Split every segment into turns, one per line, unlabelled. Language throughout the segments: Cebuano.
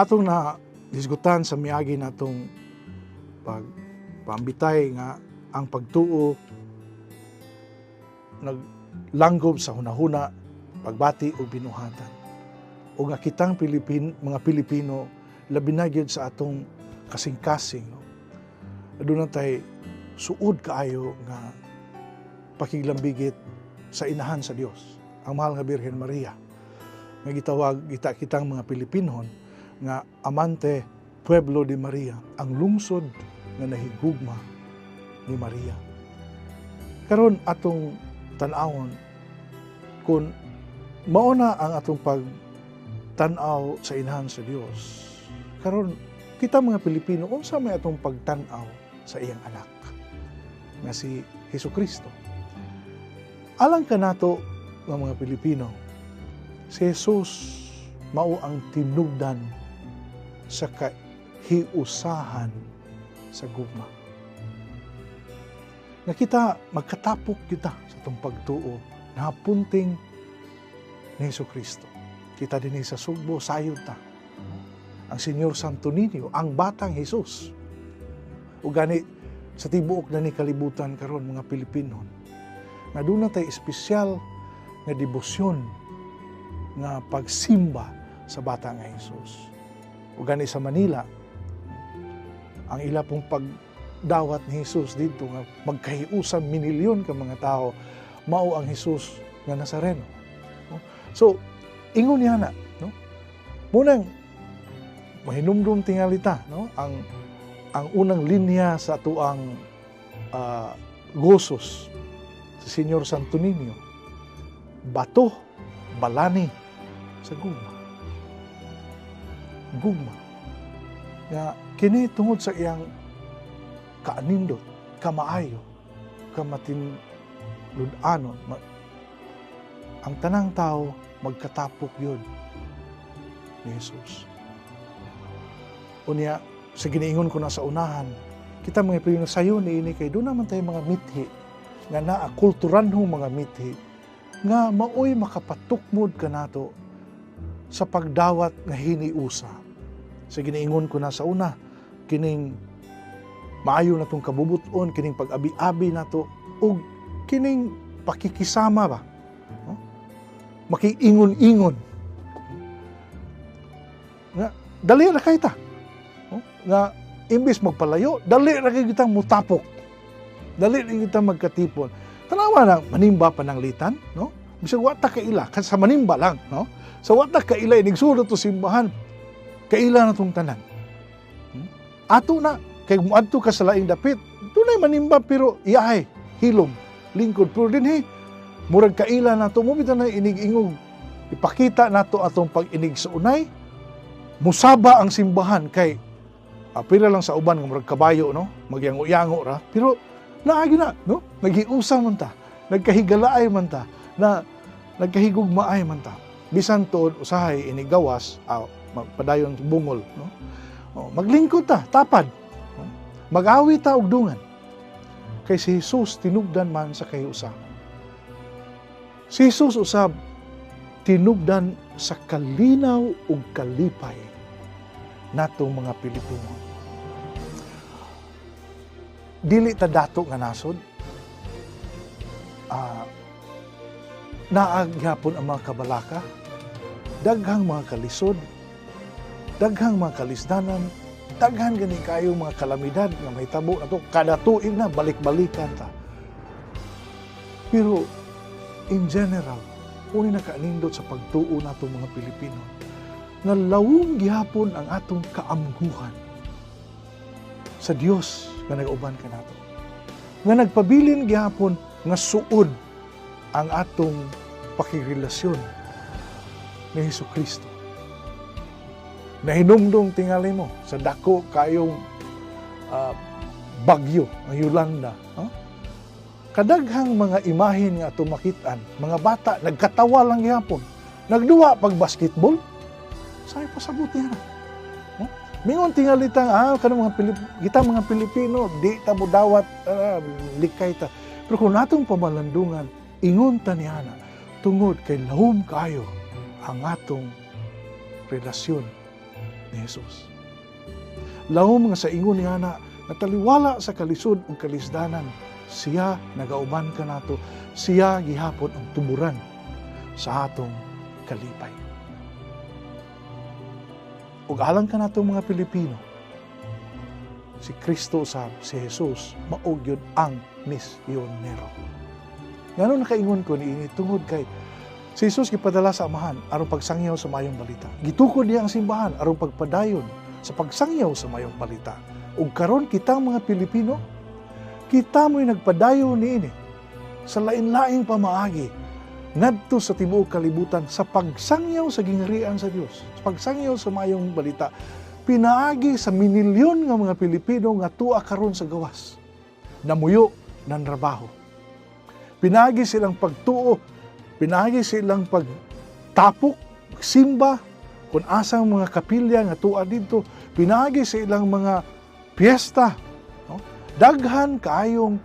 Atong na hisgutan sa miagi natong pagpambitay nga ang pagtuo naglanggob sa hunahuna, pagbati o binuhatan. O nga kitang mga Pilipino labi na gyud sa atong kasing-kasing, no? Aduna tay suod kaayo nga pakiglambigit sa inahan sa Dios, ang mahal nga Birhen Maria. Nga gitawag kita kitang mga Pilipinon nga Amante Pueblo de Maria, ang lungsod nga nahigugma ni Maria. Karon atong tan-awon kung mao na ang atong pagtan-aw sa inahan sa Dios. Karon kita mga Pilipino, unsa may atong pagtan-aw sa iyang anak nga si Hesukristo? Alang kanato nga mga Pilipino, si Jesus mao ang tinubdan sa kahiusahan sa gugma. Nga kita, magkatapok kita sa itong pagtuo na hapunting ni Hesukristo. Kita din sa Sugbo, sayod ta. Ang Senyor Santo Niño, ang batang Jesus. O gani, sa tibuok na ni kalibutan karon mga Pilipinon, nga doon na tayo espesyal nga debosyon nga pagsimba sa bata nga Jesus. O gani sa Manila, ang ila pong pagdawat ni Jesus dito nga magkahiusa minilyon ka mga tao, mao ang Jesus nga Nazareno. So, ingon niya na, no? Munang mahinumdum tingali ta, no? Ang unang linya sa tuang gosos sa Senyor Santo Niño, bato, balani sa gugma. Gugma. Nga kini tungod sa iyang kaanindot, kamaayo, kamatinlud-anon, ang tanang tao magkatapok yun ni Jesus. Unya, sa giniingon ko na sa unahan, kita mga Pilipino, sayo ni ini kay doon naman tayo mga mithi, nga naa kulturanhong mga mithi, nga maoy makapatukmod kanato sa pagdawat nga hiniusa. Sa giniingon ko na sa una, kining maayo na tong kabubuton, kining pag-abi-abi nato, ug kining pakikisama ba? No? Makiingon-ingon. Nga, dali ra kay ta. No? Nga, imbis magpalayo, dali ra kay kitang mutapok. Dali ra kitang magkatipon. Tanawa na, manimba pa ng litan, no? Bisag wa ta kaila, sa manimba lang, no? Sa wa ta kaila, inigsulot to simbahan, kaila na tong tanan. Ato na, kay muadto ka sa laing dapit, dunay manimba pero iyahay, hilom, lingkod. Pero dinhi, murag kaila na to, mubita na inig-ingog. Ipakita nato atong pag-inig sa unay, musaba ang simbahan kay, pila lang sa uban nga murag kabayo, no? Magyango-yango ra, pero naagi na, no? Naghiusa man ta, nagkahigalaay man ta, na nagkahigugmaay man ta. Bisan tuod usahay inigawas, padayon bungol, no? O, maglingkod ta, tapad. No? Mag-awi ta og dungan. Kay si Jesus tinubdan man sa kahiusa. Si Jesus usab tinubdan sa kalinaw ug kalipay natong mga Pilipino. Dili ta dato nga nasod. Naa gyapon ang mga kabalaka, daghang mga kalisod, daghang mga kalisdanan, daghan gani kayo mga kalamidad nga mahitabo nato kada tuig na balik-balikan ta. Pero in general, uni nakaanindot sa pagtuo nato mga Pilipino nga lawom gihapon ang atong kaamguhan sa Dios nga nag-uban kanato. Nga nagpabilin gihapon nga suod ang atong pakirelasyon ni Hesukristo. Nahinumdum tingali mo sa dako kayong bagyo ang Yolanda. No? Kadaghang mga imahen nga ato makitaan, mga bata nagkatawa lang gihapon. Nagduwa pag basketball. Sabi, pasabot niya na. No? Mingon tingali tang kanang mga kita mga Pilipino di ta mo dawat, likay ta. Pero kung natong pamalandungan, ingon ta niya na tungod kay lahom kaayo ang atong relasyon ni Jesus. Lahom nga sa ingon niya na nataliwala sa kalisod ug kalisdanan, siya nagauban kanato, siya gihapon ang tuburan sa atong kalipay. Ug alang kanato mga Pilipino, si Kristo usab, si Jesus, mao gyud ang misyonero. Ngano nakaingon ko niini? Tungod kay si Jesus gipadala sa Amahan aron pagsangyaw sa mayong balita. Gitukod niya ang simbahan aron pagpadayon sa pagsangyaw sa mayong balita. Ug karon kitang mga Pilipino, kita mo'y nagpadayon niini sa lain-laing pamaagi ngadto sa tibuok kalibutan sa pagsangyaw sa gingharian sa Dios, sa pagsangyaw sa mayong balita, pinaagi sa minilyon nga mga Pilipino nga tuwa karon sa gawas, namuyo ng trabaho. Pinaagi silang pagtuo, pinaagi silang pagtapok, simba, kung asang mga kapilya nga tuwa didto, pinaagi sa ilang mga piyesta. No? Daghan kaayong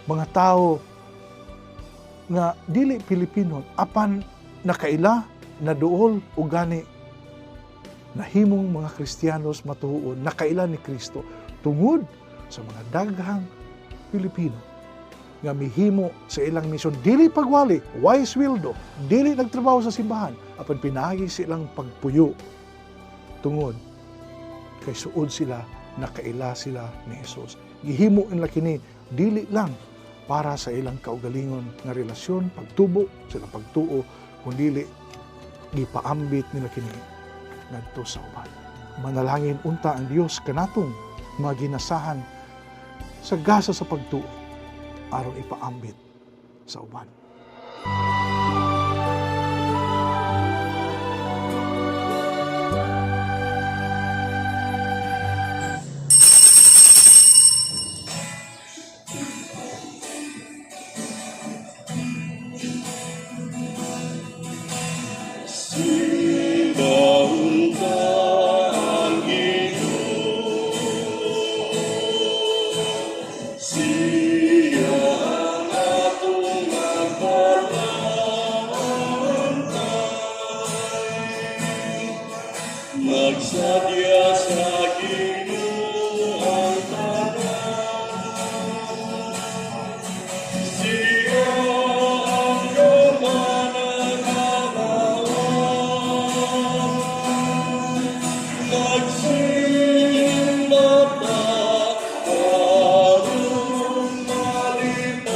mga tao nga dili Pilipino apan nakaila, naduol o gani nahimong mga Kristiyanos matuod, nakaila ni Kristo tungod sa mga daghang Pilipino nga mihimo sa ilang misyon, dili pagwali, way sweldo, dili nagtrabaho sa simbahan, apan pinaagi silang pagpuyo tungod kay suod sila, nakaila sila ni Jesus. Gihimo nila kini dili lang para sa ilang kaugalingon nga relasyon, pagtubo, silang pagtuo, kundili gipaambit nila kini ngadto sa uban. Manalangin unta ang Dios kanatong mga ginasahan sa gasa sa pagtuo aron ipaambit sa uban.
Simbahon ta ang Ginoo. Siya ang atong mapalantay. Magsadya sa Ginoo ang tanan. Siya ang manangabawan. Magsimba ta aron malipayon.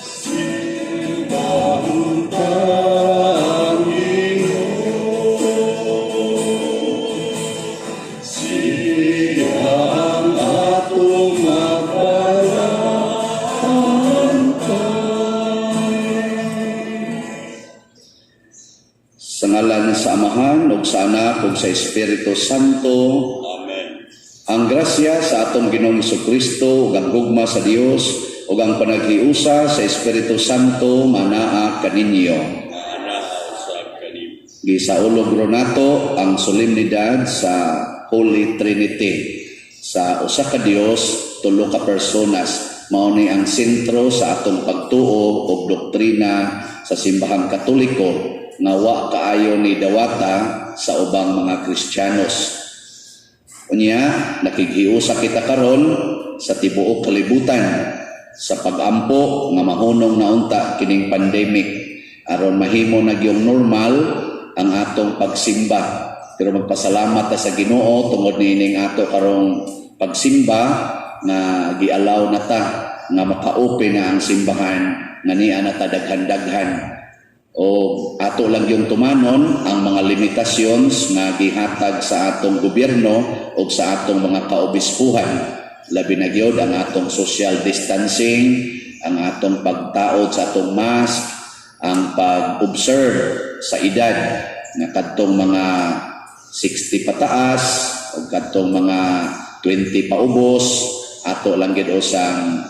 Simbahon ta ang Ginoo. Siya ang atong mapalantay.
Sa ngalan sa Amahan ug sa Anak ug sa Espiritu Santo.
Amen.
Ang grasya sa atong Ginoong Kristo ug ang gugma sa Dios ug ang panaghiusa sa Espiritu Santo manaa kaninyo.
Maanaa usab kanimo.
Gisaulog ro nato ang solemnidad sa Holy Trinity, sa usa ka Dios, tulo ka personas. Mao ni ang sentro sa atong pagtuo ug doktrina sa Simbahang Katoliko nga wa kaayo ni dawata sa ubang mga Kristiyanos. Unya, nakighiusa kita karon sa tibuok kalibutan sa pagampo nga mahunong na unta kining pandemic aron mahimo na gyung normal ang atong pagsimba. Pero magpasalamat ta sa Ginoo tungod niining ato karong pagsimba nga gialaw na ta nga maka-open na ang simbahan nga niya na ta daghan-daghan o ato lang yung tumanon ang mga limitasyons nga gihatag sa atong gobyerno o sa atong mga kaobispuhan, labi na gyud ang atong social distancing, ang atong pagtaod sa atong mask. Ang pag-observe sa edad nga kadtong mga 60 pataas o kadtong mga 20 paubos, ato lang gid usang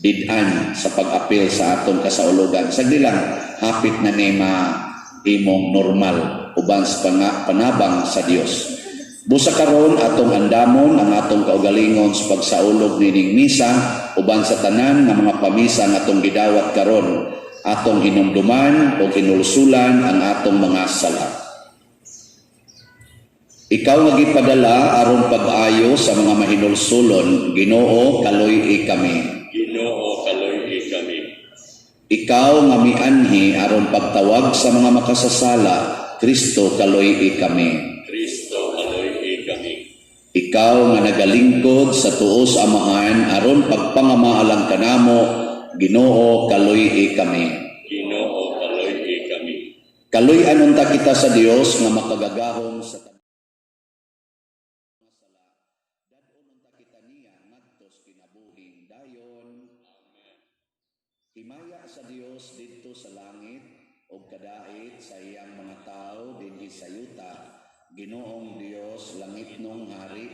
did-an sa pag-apil sa atong kasaulogan. Sagdi lang, hapit na ni mahimong normal uban sa panabang sa Dios. Busa karon, atong andamon ang atong kaugalingon sa pagsaulog nining misa uban sa tanan nga mga pamisa nga atong gidawat karon. Atong hinumduman o hinulsulan ang atong mga sala. Ikaw nga gipadala aron pag-ayo sa mga mahinulsulon, Ginoo, kaluy-i kami.
Ginoo, kaluy-i kami.
Ikaw nga mianhi aron pagtawag sa mga makasasala, Kristo, kaluy-i kami.
Kristo, kaluy-i kami.
Ikaw nga nagalingkod sa tuo sa Amahan aron pagpangamaalang kanamo, Ginoo, kaluy-i kami.
Ginoo, kaluy-i kami.
Kaluy-an unta kita sa Dios nga makagagahom sa tanan. Dad-on unta kita niya ngadto sa kinabuhing dayon. Himaya sa Dios didto sa langit ug kadait sa iyang mga tawo dinhi sa yuta. Ginoong Dios, langitnong hari,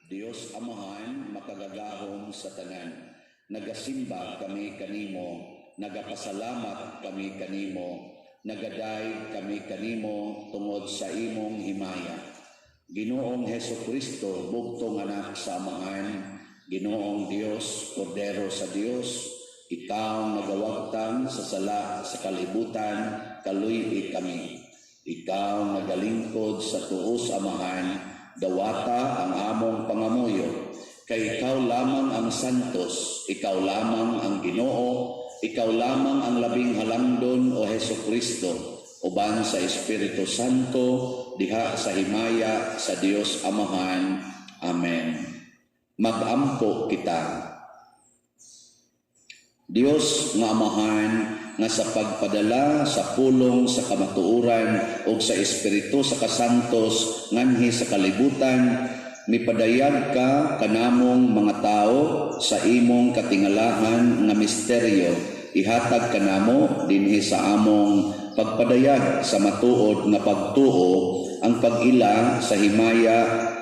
Dios Amahan, makagagahom sa tanan. Nagasimba kami kanimo, nagapasalamat kami kanimo, nagadayeg kami kanimo tungod sa imong himaya. Ginoong Heso Kristo, bugtong anak sa Amahan, Ginoong Dios, Kordero sa Dios, ikaw nagawagtang sa sala sa kalibutan, kaluy-i kami. Ikaw nagalingkod sa tuo sa Amahan, dawata ang among pangamuyo. Kay ikaw lamang ang santos, ikaw lamang ang Ginoo, ikaw lamang ang labing halangdon, o Heso Kristo, uban sa Espiritu Santo, diha sa himaya sa Dios Amahan. Amen. Magampo kita. Dios nga Amahan, nga sa pagpadala sa pulong sa kamatuoran ug sa Espiritu sa kasantos nganhi sa kalibutan, mipadayag ka kanamong mga tao sa imong katingalahan nga misteryo. Ihatag kanamo dinhi sa among pagpadayag sa matuod nga pagtuo ang pag-ila sa himaya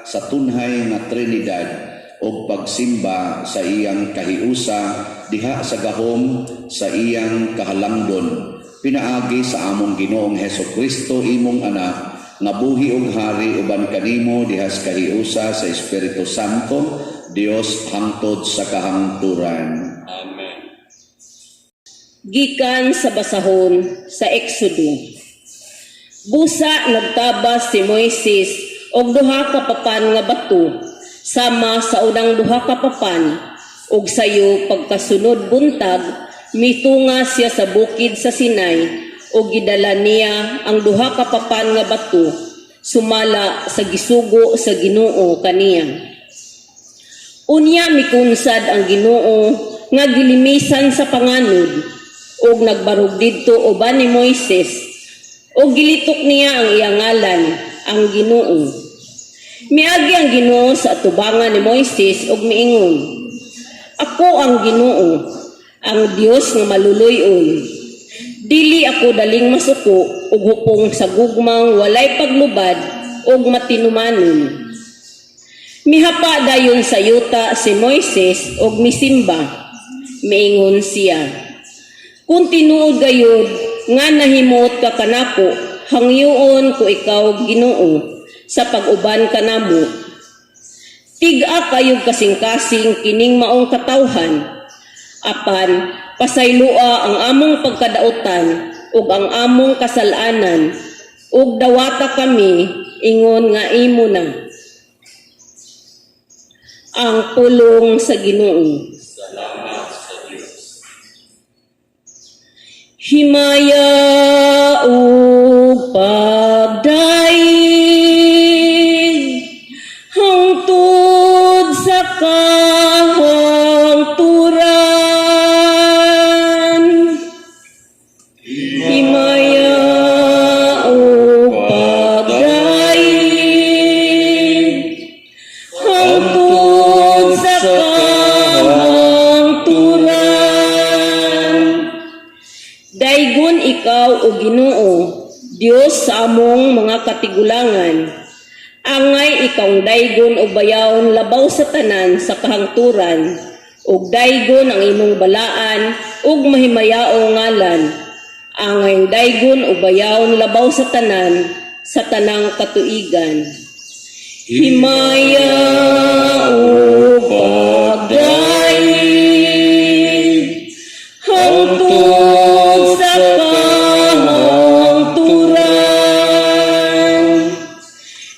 sa tunhay nga Trinidad ug pagsimba sa iyang kahiusa diha sa gahom sa iyang kahalangdon, pinaagi sa among Ginoong Heso Kristo, imong anak, nga buhi ug hari uban kanimo diha sa kahiusa sa Espiritu Santo, Dios, hangtod sa kahangturan.
Amen.
Gikan sa basahon sa Exodo. Busa nagtabas si Moises og duha ka papan nga bato sama sa unang duha ka papan, ug sayo pagkasunod buntag mitunga siya sa bukid sa Sinai ug gidala niya ang duha ka papan nga bato sumala sa gisugo sa Ginoo kaniya. Unya mikunsad ang Ginoo nga gilimisan sa panganod ug nagbarog didto uban ni Moises ug gilitok niya ang iyang ngalan, ang Ginoo. Miagi ang Ginoo sa atubangan ni Moises ug miingon, "Ako ang Ginoo, ang Dios nga maluluy-on. Dili ako daling masuko ug hupong sa gugmang walay paglubad ug matinumanon." Mihapa dayon sa yuta si Moises ug misimba. Miingon siya, "Kung tinuod gayud nga nahimuot ka kanako, hangyoon ko ikaw, Ginoo, sa pag-uban kanamo. Tig-a kayog kasing-kasing kining maong katawhan. Apan pasayloa ang among pagkadautan ug ang among kasalanan ug dawata kami ingon nga imo na." Ang pulong sa Ginoo.
Salamat sa Diyos.
Himaya ug pagdayeg hangtod sa kahangturan. Himaya ug pagdayeg hangtod sa kahangturan. Daygon ikaw ikaw, O Ginoo, Dios sa among mga katigulangan. Angay ikawng daygon og bayawon labaw sa tanan sa kahangturan, ug daygon ang imong balaan ug mahimayaong ngalan. Angay daygon og bayawon labaw sa tanan sa tanang katuigan. Himaya ug pagdayeg hangtod sa kahangturan.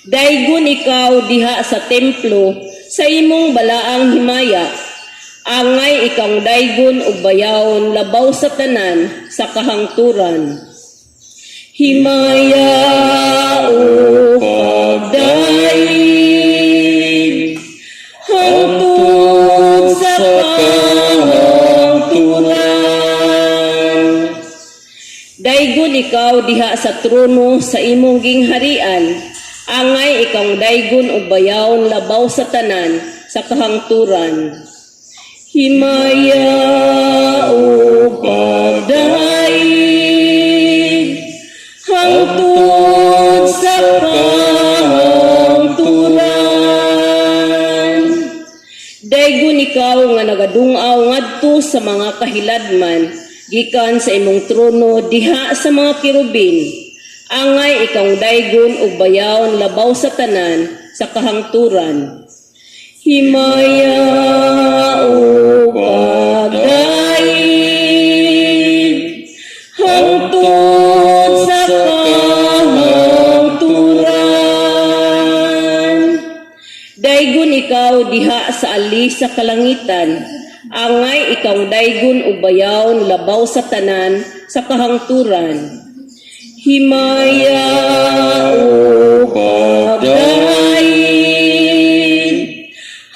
Daygon ikaw diha sa templo sa imong balaang himaya. Angay ikang daygon ug bayawon labaw sa tanan sa kahangturan. Himaya ug pagdayeg hangtod sa kahangturan. Daygon ikaw diha sa trono sa imong gingharian. Angay ikang daygon ug bayawon labaw sa tanan sa kahangturan. Himaya ug pagdayeg hangtod sa kahangturan. Daygon ikaw nga nagadungaw ngadto sa mga kahiladman gikan sa imong trono diha sa mga kerubin. Angay ikang daygon ug bayawon labaw sa tanan sa kahangturan. Himaya ug pagdayeg hangtod sa kahangturan. Daygon ikaw diha sa ali sa kalangitan. Angay ikaw daygon ug bayawon labaw sa tanan sa kahangturan. Himaya ug pagdayeg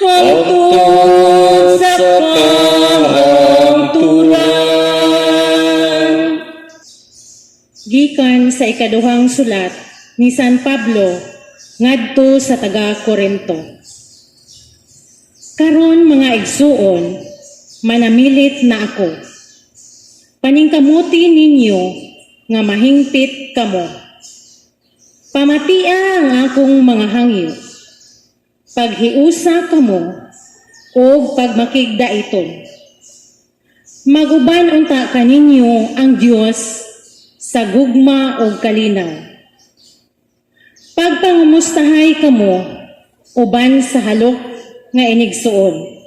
hangtod sa kahangturan.
Gikan sa ikaduhang sulat ni San Pablo ngadto sa taga Korinto. Karon, mga igsuon, manamilit na ako. Paningkamuti ninyo nga mahingpit kamo. Pamatia ang akong mga hangyo. Paghiusa kamo ug pagmakigdaiton. Maguban unta kaninyo ang Dios sa gugma ug kalinaw. Pagpangumustahay kamo uban sa halok nga inigsuon.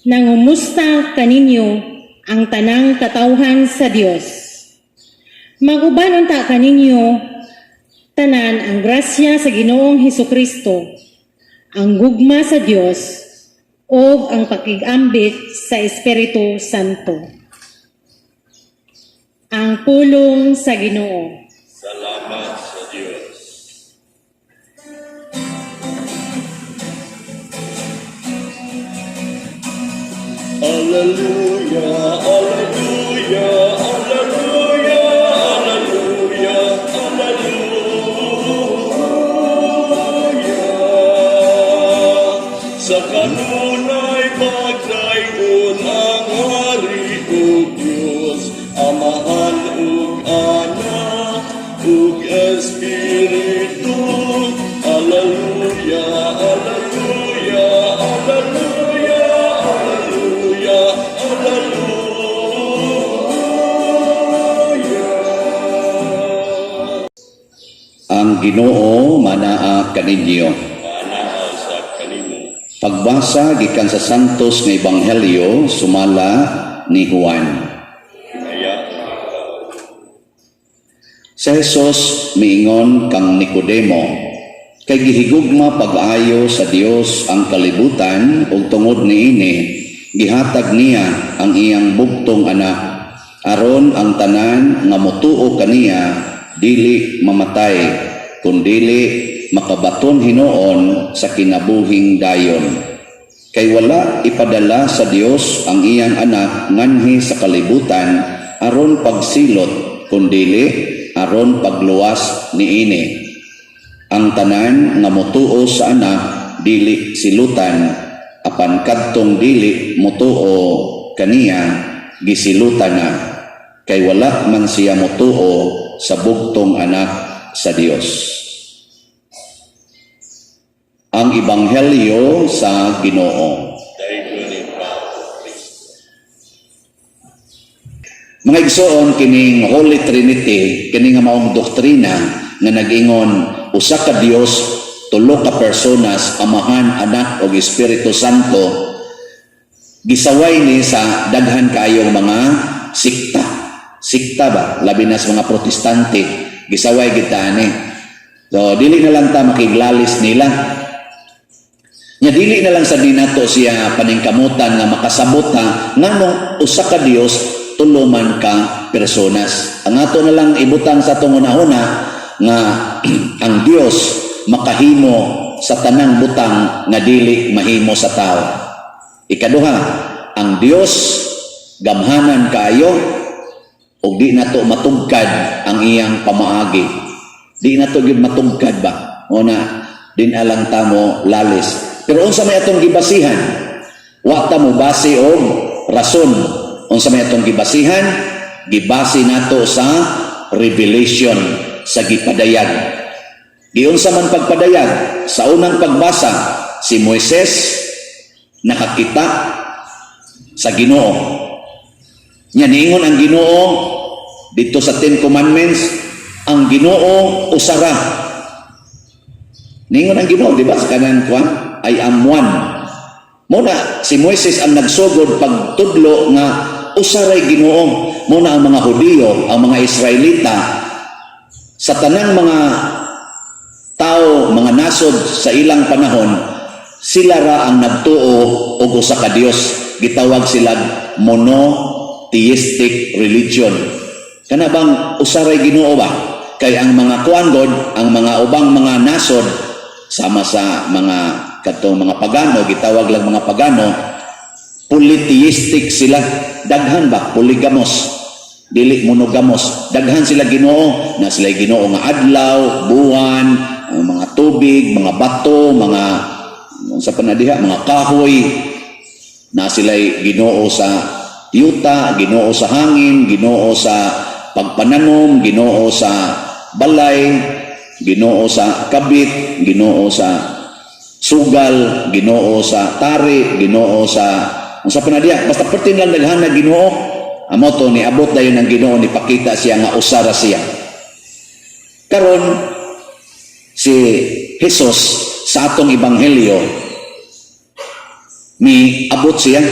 Nangumusta kaninyo ang tanang katawhan sa Dios. Maguban unta kaninyo tanan ang grasya sa Ginoong Hesukristo, ang gugma sa Dios, ug ang pakigambit sa Espiritu Santo. Ang pulong sa Ginoo.
Salamat sa Diyos. Alleluia, Alleluia, Alleluia, Alleluia, Alleluia. Sa kanunay pagdaygon ang hari ug Dios, Amahan ug Anak ug Espiritu. Alleluia, Alleluia, Alleluia, Alleluia, Alleluia.
Ang Ginoo manaa kaninyo.
Manaa sa kanimo.
Pagbasa gikan sa Santos nga Ebanghelyo sumala ni Juan.
Himaya ikaw.
Sa Jesus miingon kang Nicodemo, kay gihigugma pag-ayo sa Dios ang kalibutan ug tungod niini gihatag niya ang iyang bugtong anak aron ang tanan nga motuo kaniya dili mamatay kundili makabaton hinuon sa kinabuhing dayon. Kay wala ipadala sa Dios ang iyang anak nganhi sa kalibutan aron pagsilot kundili aron pagluwas niini. Ang tanan nga motuo sa anak dili silutan, apan kadtong dili motuo kaniya gisilutan na. Kay wala man siya motuo sa bugtong Anak sa Dios. Ang Ebanghelyo sa Ginoo.
Daygon ikaw, Kristo.
Mga igsoon, kining Holy Trinity, kini nga maong doktrina nga nag-ingon usa ka Dios, tulo ka personas, Amahan, Anak ug Espiritu Santo, gisaway ni sa daghan kaayong mga sikta. Sikta ba? Labi na sa mga Protestante, gisaway kita ani. So dili na lang ta makiglalis nila. Nya dili na lang sa dinato siya paningkamutan nga makasabot ta nganong usa ka Dios, tulo man ka personas. Ang ato na lang ibutang sa atong hunahuna nga ang Dios makahimo sa tanang butang nga dili mahimo sa tao. Ikaduha, ang Dios gamhanan kaayo ug di nato matugkad ang iyang pamaagi. Di nato gyud matugkad ba? O na din alang tamo lalis. Pero unsa may atong gibasihan? Wa ta mo base og rason. Unsa may atong gibasihan? Gibase nato sa revelation, sa gipadayag. Giunsa man pagpadayag? Sa unang pagbasa, si Moises nakakita sa Ginoo. Nya niingon ang Ginoo dito sa Ten Commandments, ang Ginoo usara. Niingon ang Ginoo, di ba, sa kanang kuan, "I am one." Muna si Moises ang nagsugod pagtudlo nga usaray Ginoo. Muna ang mga Hudiyo, ang mga Israelita, sa tanang mga tao, mga nasod sa ilang panahon, sila ra ang nagtuo og usa ka Dios. Gitawag sila monotheistic religion. Kana bang usaray Ginoo ba? Kay ang mga kuan god, ang mga ubang mga nasod sama sa mga katong mga pagano, gitawag lang mga pagano, polytheistic sila. Daghan ba? Polygamos. Dili monogamos. Daghan sila Ginoo, na sila Ginoo nga adlaw, buwan, ang mga tubig, mga bato, mga sa panadiha, mga kahoy, na sila'y Ginoo sa yuta, Ginoo sa hangin, Ginoo sa pagpananom, Ginoo sa balay, Ginoo sa kabit, Ginoo sa sugal, Ginoo sa tari, Ginoo sa unsa pa na diha, basta pertin lang daghan na Ginoo. Amo to ni abot dayon ang Ginoo, ni pakita siya nga usara siya. Karon si Jesus sa atong ebanghelyo ni abot siya.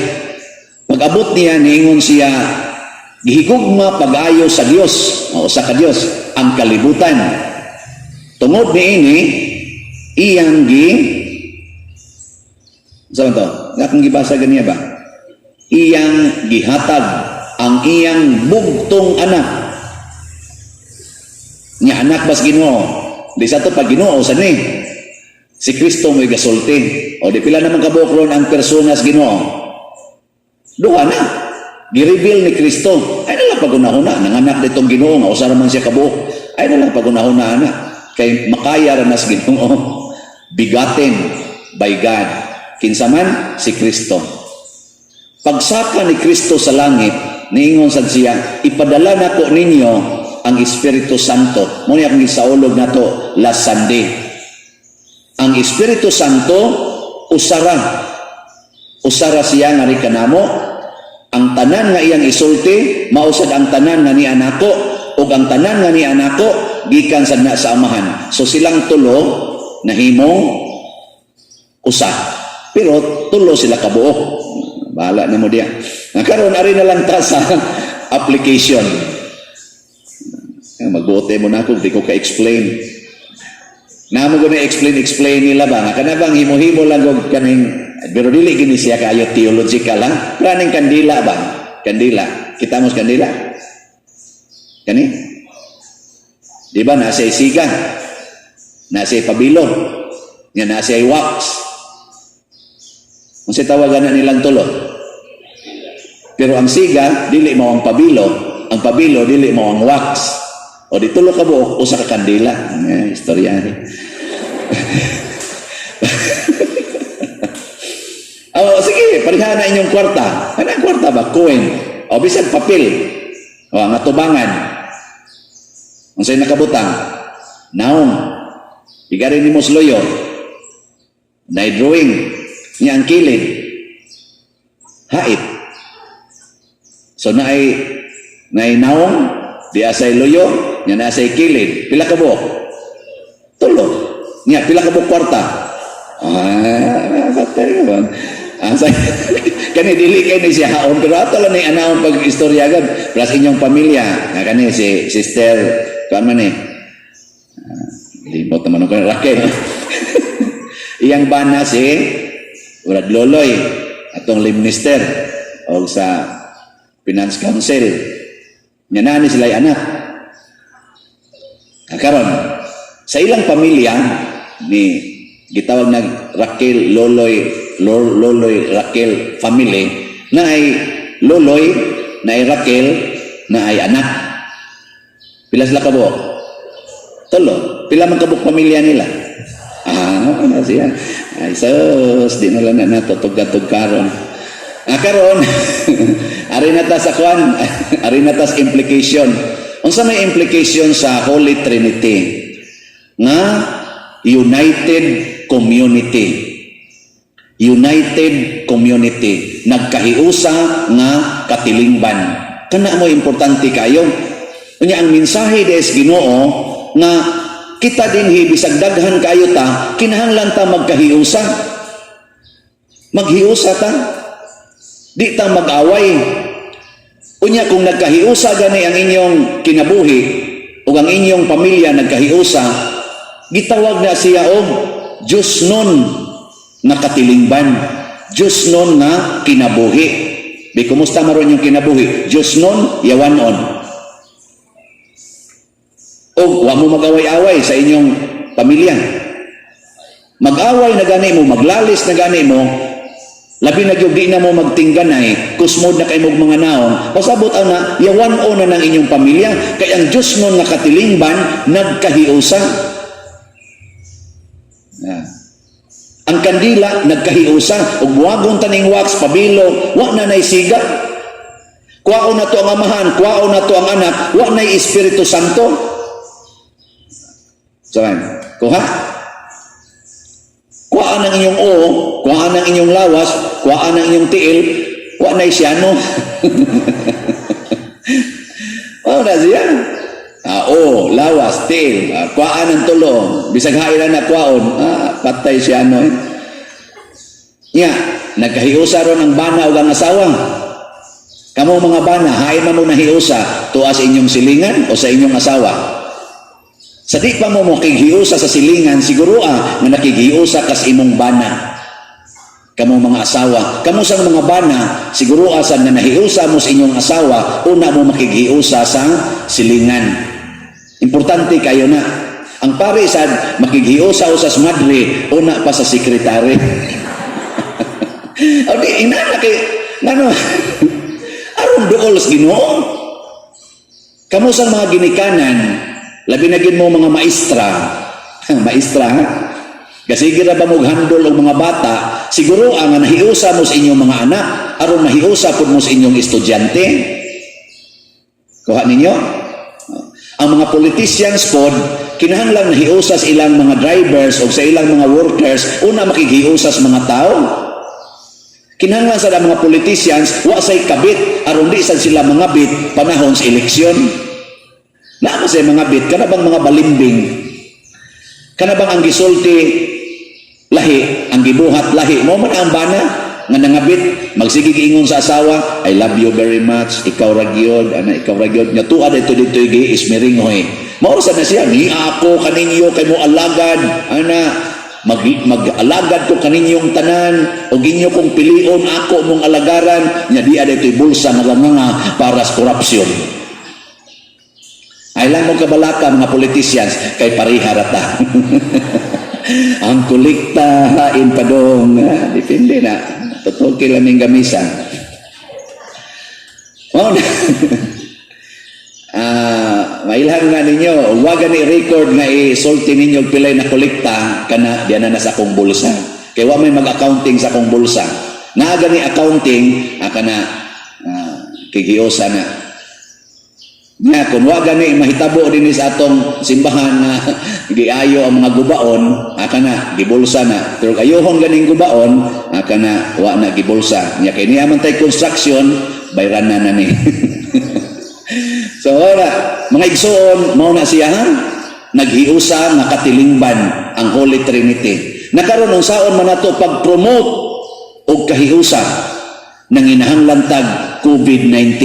Pag-abot niya, niingon siya, gihigugma pag-ayo sa Dios, o sa ka Dios, ang kalibutan. Tungod niini iyang gi sa to, akong gibasa ganiya ba? Iyang gihatag ang iyang bugtong anak. Nya anak bas Ginoo. Di sa to pag Ginoo sa ni. Si Kristo mo'y gasulti. O di pila naman kabuok ron ang personas Ginoo? Duha na. Gi-reveal ni Kristo. Ay na lang pagunahuna. Nanganak ditong Ginoo nga usa man siya kabuok. Ay na lang pagunahuna ana. Kay makaya ra nas Ginoo. Begotten by God. Kinsa man? Si Kristo. Pagsaka ni Kristo sa langit, niingon sad siya, "Ipadala nako ninyo ang Espiritu Santo." Mo ni akong gisaulog nato last Sunday. Ang Espiritu Santo usara. Usara siya nga kanamo. Ang tanan nga iyang isulti, mao sad ang tanan nga niya nako, ug ang tanan nga niya nako gikan sad na sa Amahan. So silang tulo nahimong usa. Pero tulo sila kabuok. Bahala na mo diya. Nga karon ari na lang ta sa application. Magbote mo na ako, di ko ka-explain. Namo ko na explain explain nila ba nga kana bang himo-himo lang og kaning, pero dili gini siya kaayo theological ha. Pero aning kandila ba? Kandila. Kita mo sa kandila? Kani? Di ba nasa siga? Nasa pabilo. Nga nasa wax. Unsa tawagan na nilang tulo? Pero ang siga dili mao ang pabilo, ang pabilo dili mao ang wax. O di tulo ka buok, usa ka kandila. Eh, istorya ni. Oh, sige, pareha na inyong kwarta. Ano ang kwarta ba? Coin. O bisag papel. O ang atubangan. Unsay nakabutang? Naong. Igari nimo sa loyo. Na drawing niya ang kilid. Hait. So naay naong, di asay loyo, nya naa say kilid. Pila ka buok? Tulo. Nya pila ka buok kwarta? Ah, patay ba? Ah, sa, kani dili kay ni siya haon, pero ato lang ni anaon pag istorya gad plus inyong pamilya nga kani si sister kuan man eh. Ah, limot naman ko, Raquel. Iyang bana si Brad Loloy, atong lay minister o sa Finance Council. Nya naa ni sila anak. Ah, karon sa ilang pamilya ni gitawag nag Raquel Loloy, Loloy Raquel family, na ay Loloy, na ay Raquel, na ay anak. Pila sila kabuok? Tulo. Pila man kabuok pamilya nila? Ah, ano siya? Ay, sus, di na lang na nato tugka-tug karon. Ah, karon, ari na ta sa kwan, ari na ta sa implication. Unsa may implication sa Holy Trinity? Nga united community. United community. Nagkahiusa nga katilingban. Kana mo importante kayo. Unya ang mensahe des Ginoo nga kita dinhi, bisag daghan kayo ta, kinahanglan ta magkahiusa. Maghiusa ta. Di ta mag-away. Unya kung nagkahiusa gani ang inyong kinabuhi ug ang inyong pamilya nagkahiusa, gitawag na siya og Diyos nun nga katilingban. Diyos nun nga kinabuhi. Di kumusta maron yung kinabuhi? Diyos nun, yawanon. O wa mo mag-away-away sa inyong pamilya. Mag-away na gani mo, maglalis na gani mo, labi na gyud di na mo magtingganay, kusmod na kay mog mga naong, pasabot ang na, yawan-o na ng inyong pamilya, kay ang Diyos nun nga katilingban, nagkahiusa. Yeah. Ang kandila, nagkahiusa, ug buwagon taning wax, pabilo, wa na nay siga. Kuwaon na to ang Amahan, kuwaon na to ang Anak, wa nay Espiritu Santo. Sabi, kuha. Kuhaan ang inyong o, kuhaan ang inyong lawas, kuhaan ang inyong tiil, wa nay siyano. Oh, na siya. Ah, o, lawas, tiil, ah, kuhaan ang tulo, bisag hain na kuwaon, ah, patay siya no. Eh. Nya, nagkahiusa ron ang bana o ang asawa. Kamo mga bana, hain man mo nahiusa tuwa sa inyong silingan o sa inyong asawa. Sa di pa mo mokighiusa sa silingan, siguro ah, nga nakighiusa kas imong bana. Kamo mga asawa, kamo sang mga bana, siguro asa nga nahiusa mo sa inyong asawa, una mo makighiusa sa silingan. Importante kayo na. Ang pare sad makighiusa usas madre, una pa sa sekretary. O di inana kay ngano aron duol sa Ginoo. Kamo sang mga ginikanan, labi na gid mo mga maestra. Maestra, ha? Kasi ra ba mo handle og mga bata, siguro ang nahiusa mo sa inyong mga anak, aron mahiusa pud mo sa inyong estudyante. Kuha ninyo? Ang mga politicians pod, kinahanglan nahiusa sa ilang mga drivers o sa ilang mga workers, una makighiusa sa mga tao. Kinahanglan sa mga politicians, wa say kabit, aron di sad sila mga bit panahon sa eleksyon. Naa sa mga bit, kana bang mga balimbing? Kana bang ang gisulti lahi, ang gibuhat lahi? Mo man ang bana nga nangabit, magsige ingon sa asawa, "I love you very much, ikaw ra gyud, ana, ikaw ra gyud." Nya tuad ito dito gi ismiringhoy. Mao sa na siya, ni ako kaninyo kay mo alagad, ana, mag-alagad ko kaninyong tanan o ginyo kong pilion ako mong alagaran. Nya di ada ito'y bulsa naganganga para sa korupsyon. Ay lang mo kabalaka, mga politicians, kay pareha rata ang kolekta, hain pa dong. Ah, depende na totoo kila ning gamisa. Mao na. Ah, mailhan nga ninyo, wa gani record nga isulti ninyo pilay na kolekta kana diyan na sa akong bulsa. Kay wa may mag-accounting sa akong bulsa. Naa gani accounting, ah, kana ah, kigiosa na. Nga kung wa gani mahitabo dinhi sa atong simbahan nga giayo ang mga gubaon, aka na gibulsa na. Pero ayohon ganing gubaon, aka na wa na gibulsa. Nya kay niya man tay construction, bayran na na ni. So ora, mga igsoon, mao na siya, ha? Naghiusa nga katilingban ang Holy Trinity. Nakaron, unsaon man nato pag-promote og kahiusa, nanginahanglan tag COVID-19.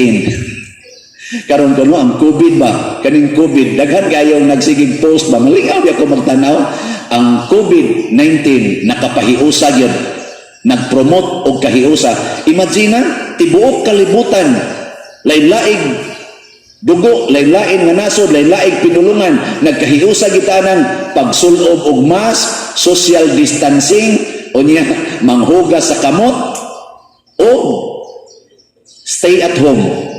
Karon kuno ang COVID ba, kaning COVID, daghan kayong nagsigig post ba, malingaw di ako magtanaw, ang COVID-19 nakapahiusa gyud, nagpromote og kahiusa. Imagine na, tibuok kalibutan, lain-laing dugo, lain-lain nga nasod, lain-laing pinulungan, nagkahiusa kita ng pagsulob og mask, social distancing, unya manghugas sa kamot, o stay at home.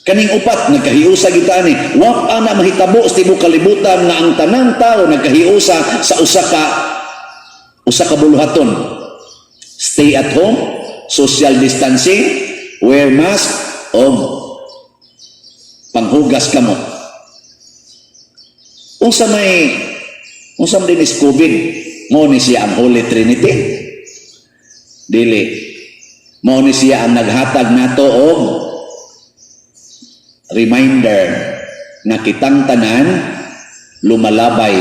Kaning upat, nagkahiusa kita ni. Wa pa na mahitabo sa tibuok kalibutan nga ang tanang tao nagkahiusa sa usa ka buluhaton. Stay at home, social distancing, wear mask, o panghugas kamot. Unsa man din is COVID, mao ni siya ang Holy Trinity? Dili. Mao ni siya ang naghatag nato og reminder nga kitang tanan lumalabay,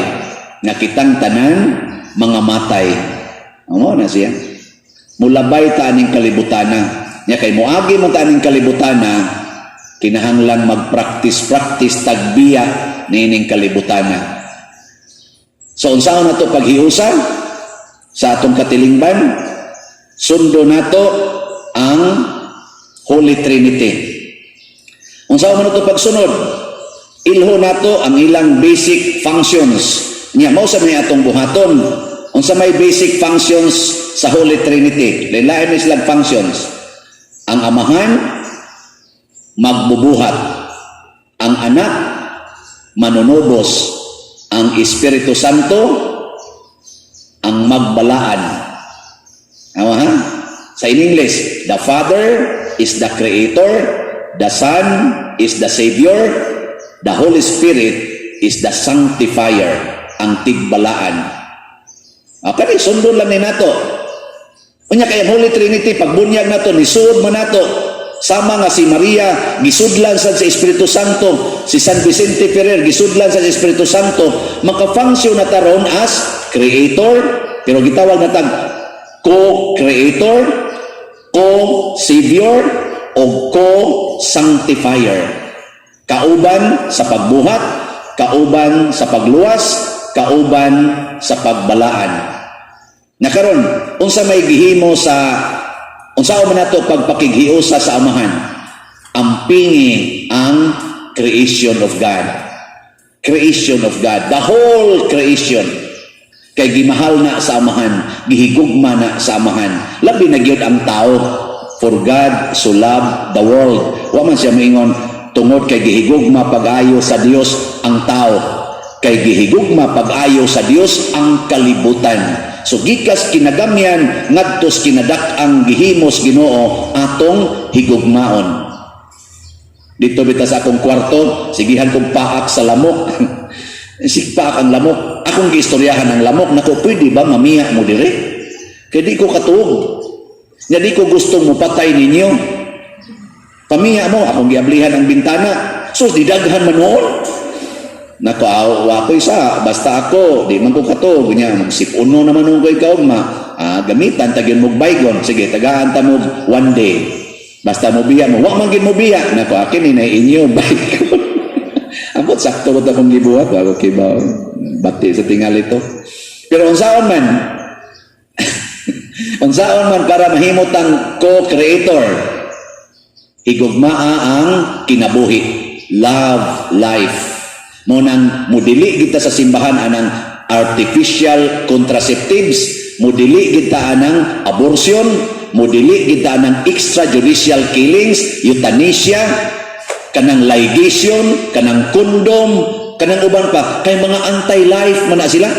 nga kitang tanan mga matay. Mao na siya. Mulabay ta aning kalibutana. Nya kay moagi man ta aning kalibutana, kinahanglan mag-practice-practice tagbiya niining kalibutana. So unsaon nato paghiusa sa atong katilingban? Sundo nato ang Holy Trinity. Unsaon man nato pagsunod? Ilho nato ang ilang basic functions. Nya mao sa may atong buhaton. Unsa may basic functions sa Holy Trinity? Lain-lain ni silang functions. Ang Amahan magbubuhat. Ang Anak manunubos. Ang Espiritu Santo ang magbalaan. Tama, ha? Sa in English, the Father is the Creator, the Son is the Savior, the Holy Spirit is the Sanctifier, ang tigbalaan. Okay, sundon lang ni nato. Unya kay ang Holy Trinity, pagbunyag nato, nisuod man nato, sama nga si Maria gisudlan sa Espiritu Santo, si San Vicente Ferrer gisudlan sa Espiritu Santo, maka-function na taron as creator, pero gitawag na tag co-creator, co-savior, o co-sanctifier. Kauban sa pagbuhat, kauban sa pagluwas, kauban sa pagbalaan. Nakaron, unsa may gihimo sa unsa man nato pagpakighiusa sa Amahan? Ampingi ang creation of God. Creation of God, the whole creation. Kay gimahal na sa Amahan, gihigugma na sa Amahan. Labi na gyud ang tao. For God so loved the world. Wa man siya moingon tungod kay gihigugma pag-ayo sa Dios ang tao. Kay gihigugma pag-ayo sa Dios ang kalibutan. So gikas kinagamyan ngadtos kinadak-ang gihimos Ginoo atong higugmaon. Dito bita sa akong kwarto, sigihan kong paak sa lamok. Sigpaak ang lamok. Akong giistoryahan ang lamok. Nako, pwede ba mamiya mo dire? Kay di ko katuog. Nya di ko gustong mupatay ninyo. Pamiya mo, akong giablihan ang bintana. So, di daghan man noon. Nako, aw, wa ko isa, basta ako, di man ko katuog. Nya, magsip-uno naman ko ikaw, ma, gamitan, tagyon mo baygon. Sige, tagaan ta mo one day. Basta mo biya mo, wa man gid mo biya. Nako, akin ni na inyo baygon. Ambot sakto ko akong gibuhat, bago kibaw. Bati sa tingali to. Pero unsaon man para mahimot ang co-creator, higugmaa ang kinabuhi. Love life. Mo nang mudili kita sa simbahan anang artificial contraceptives, mudili kita anang abortion, mudili kita anang extrajudicial killings, euthanasia, kanang ligation, kanang condom, kanang uban pa, kay mga anti-life man na sila.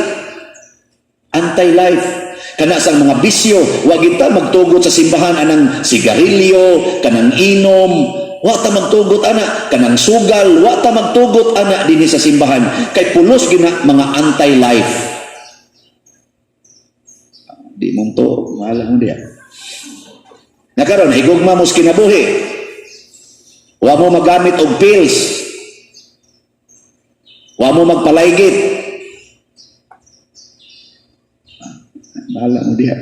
Anti-life. Kana sa mga bisyo, wa kita magtugot sa simbahan anang sigarilyo, kanang inom. Wa ta magtugot ana kanang sugal, wa ta magtugot ana dinhi sa simbahan kay pulos gina mga anti-life. Di mong to, mahal mo diya. Na karon higugma mo sa kinabuhi. Wa mo magamit og pills. Wa mo magpalaygit. Bahala mo diha.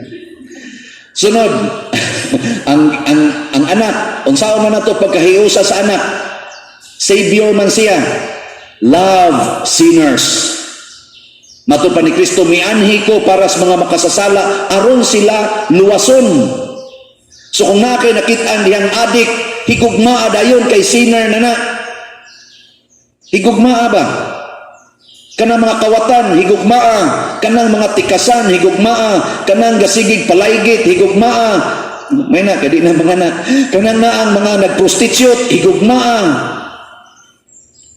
Sunod, ang anak, unsaon man nato pagkahiusa sa anak? Savior man siya. Love sinners. Matud pa ni Kristo, "Mianhi ko para sa mga makasasala aron sila luwason." So kung naa kay nakit-an dihang adik, higugmaa dayon kay sinner na na. Higugmaa ba? Kanang mga kawatan, higugmaa. Kanang mga tikasan, higugmaa. Kanang gasigig palaygit, higugmaa. May na, kadi na mga na. Kanang naang mga nagprostitute, higugmaa.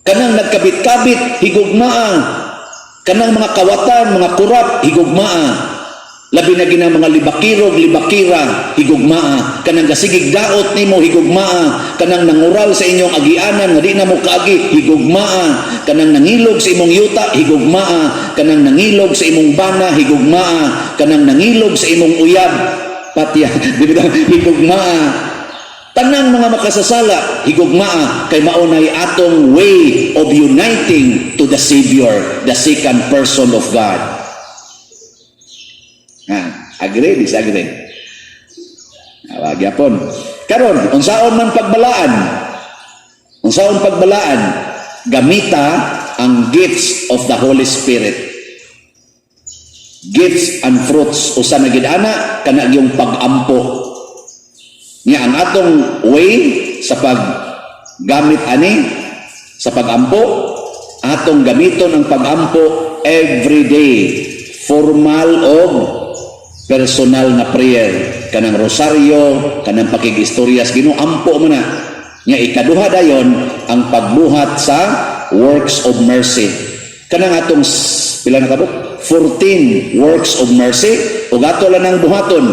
Kanang nagkabit-kabit, higugmaa. Kanang mga kawatan, mga kurap, higugmaa. Labi na gina mga libakirog, libakira, higugmaa. Kanang gasigig daot nimo, higugmaa. Kanang nangural sa inyong agianan, nga di na mo kaagi, higugmaa. Kanang nangilog sa imong yuta, higugmaa. Kanang nangilog sa imong bana, higugmaa. Kanang nangilog sa imong uyab, patya, di ba? Higugmaa. Tanang mga makasasala, higugmaa, kay mao nay atong way of uniting to the Savior, the second person of God. Ha, agree, disagree? Wa gyapon. Karon, unsaon man pagbalaan? Unsaon pagbalaan? Gamita ang gifts of the Holy Spirit. Gifts and fruits, usa na gid ana kana yung pag-ampo. Nya ang atong way sa paggamit ani sa pag-ampo, atong gamiton ang pag-ampo every day, formal o personal na prayer, kanang rosaryo, kanang pakigistorya sa Ginoo, ampo mo na. Nya ikaduha dayon ang pagbuhat sa works of mercy, kanang atong pila na kabuok, 14 works of mercy, ug ato lang ang buhaton,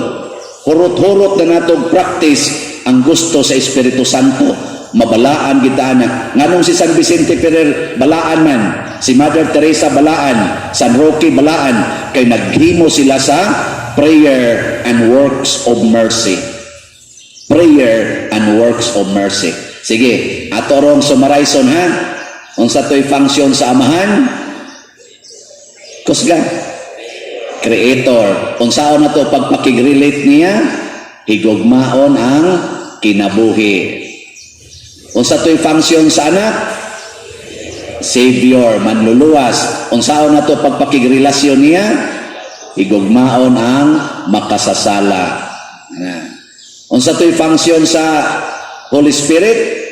hurot-hurot na natong practice ang gusto sa Espiritu Santo, mabalaan kita ana. Nganong si San Vicente Ferrer balaan man, si Mother Teresa balaan, San Roque balaan? Kay naghimo sila sa prayer and works of mercy. Prayer and works of mercy. Sige, ato rong summarize ha. Unsa to'y function sa Amahan? Kusga. Creator. Unsaon na to pagpakig-relate niya? Higugmaon ang kinabuhi. Unsa to'y function sa anak? Savior, manluluwas. Unsaon na to pagpakigrelasyon niya? Higugmaon ang makasasala. Na. Unsa to'y function sa Holy Spirit?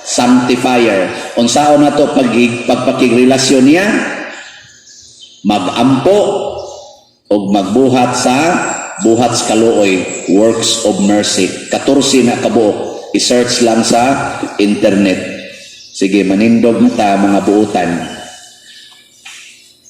Sanctifier. Unsaon na to pagpakigrelasyon niya? Magampo o magbuhat sa buhat sa kaluoy, works of mercy. 14 na kabuok. I-search lang sa internet. Sige, manindog na ta, mga buutan.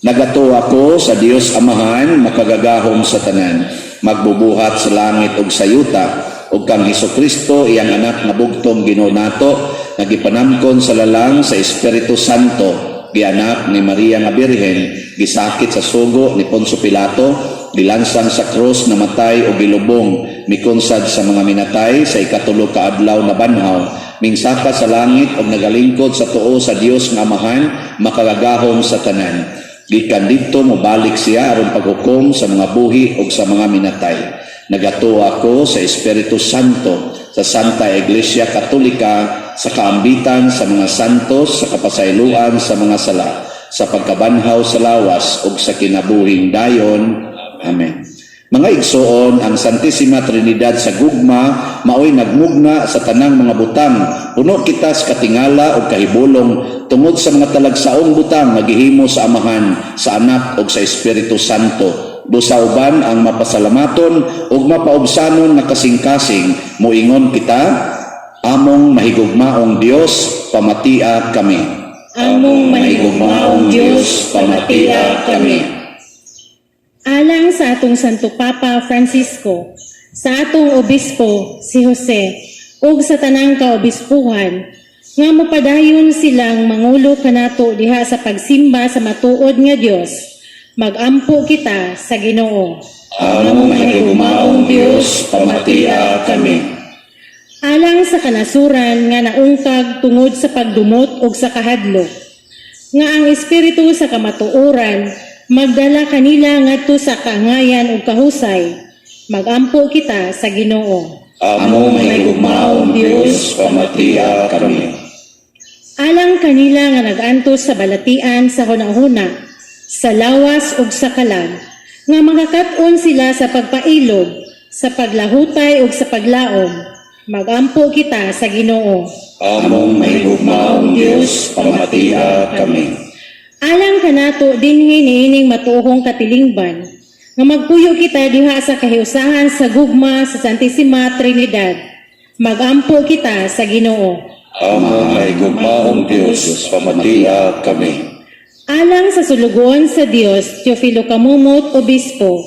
Nagatuo ako sa Dios Amahan, makagagahom sa tanan, magbubuhat sa langit ug sa yuta, ug kang Hesus Kristo, iyang anak nga bugtong Ginoo nato, nga gipanamkon sa lalang sa Espiritu Santo, gianak ni Maria nga Birhen, gisakit sa sugo ni Poncio Pilato, gilansang sa krus, namatay o gilubong, mikonsad sa mga minatay, sa ikatulo ka adlaw nabanhaw, mingsaka sa langit ug nagalingkod sa tuo sa Dios nga Amahan, makagagahom sa tanan. Gikan didto mobalik siya aron paghukom sa mga buhi ug sa mga minatay. Nagatuo ako sa Espiritu Santo, sa Santa Iglesia Katolika, sa kaambitan sa mga santos, sa kapasayloan sa mga sala, sa pagkabanhaw sa lawas ug sa kinabuhing dayon. Amen. Mga igsoon, ang Santissima Trinidad sa gugma maoy nagmugna sa tanang mga butang. Puno kita sa katingala ug kahibulong tungod sa mga talagsaong butang nga gihimo sa Amahan, sa Anak ug sa Espiritu Santo. Busa uban ang mapasalamaton ug mapaubsanon nga kasing-kasing, moingon kita, "Among mahigugmaong Dios, pamatia kami."
Among mahigugmaong Dios, pamatia kami. Alang sa atong Santo Papa Francisco, sa atong Obispo si Jose, ug sa tanang kaobispuhan nga mopadayon silang mangulo kanato diha sa pagsimba sa matuod nga Dios. Magampo kita sa Ginoo.
Among mahigugmaong Dios, pamatia kami.
Alang sa kanasuran nga naungkag tungod sa pagdumot ug sa kahadlok, nga ang espiritu sa kamatuoran magdala kanila ngadto sa kaangayan ug kahusay. Magampo kita sa Ginoo.
Among mahigugmaong Dios, pamatia kami.
Alang kanila nga nag-antos sa balatian sa hunahuna, sa lawas ug sa kalag, nga makakat-on sila sa pagpailob, sa paglahutay ug sa paglaom. Magampo kita sa Ginoo.
Among mahigugmaong Dios, pamatia kami.
Alang kanato dinhi niining matuohong katilingban, nga magpuyo kita diha sa kahiusahan sa gugma sa Santissima Trinidad. Magampo kita sa Ginoo.
Among mahigugmaong Dios, pamatia kami.
Alang sa sulugoon sa Dios, Teofilo Camomot, Obispo,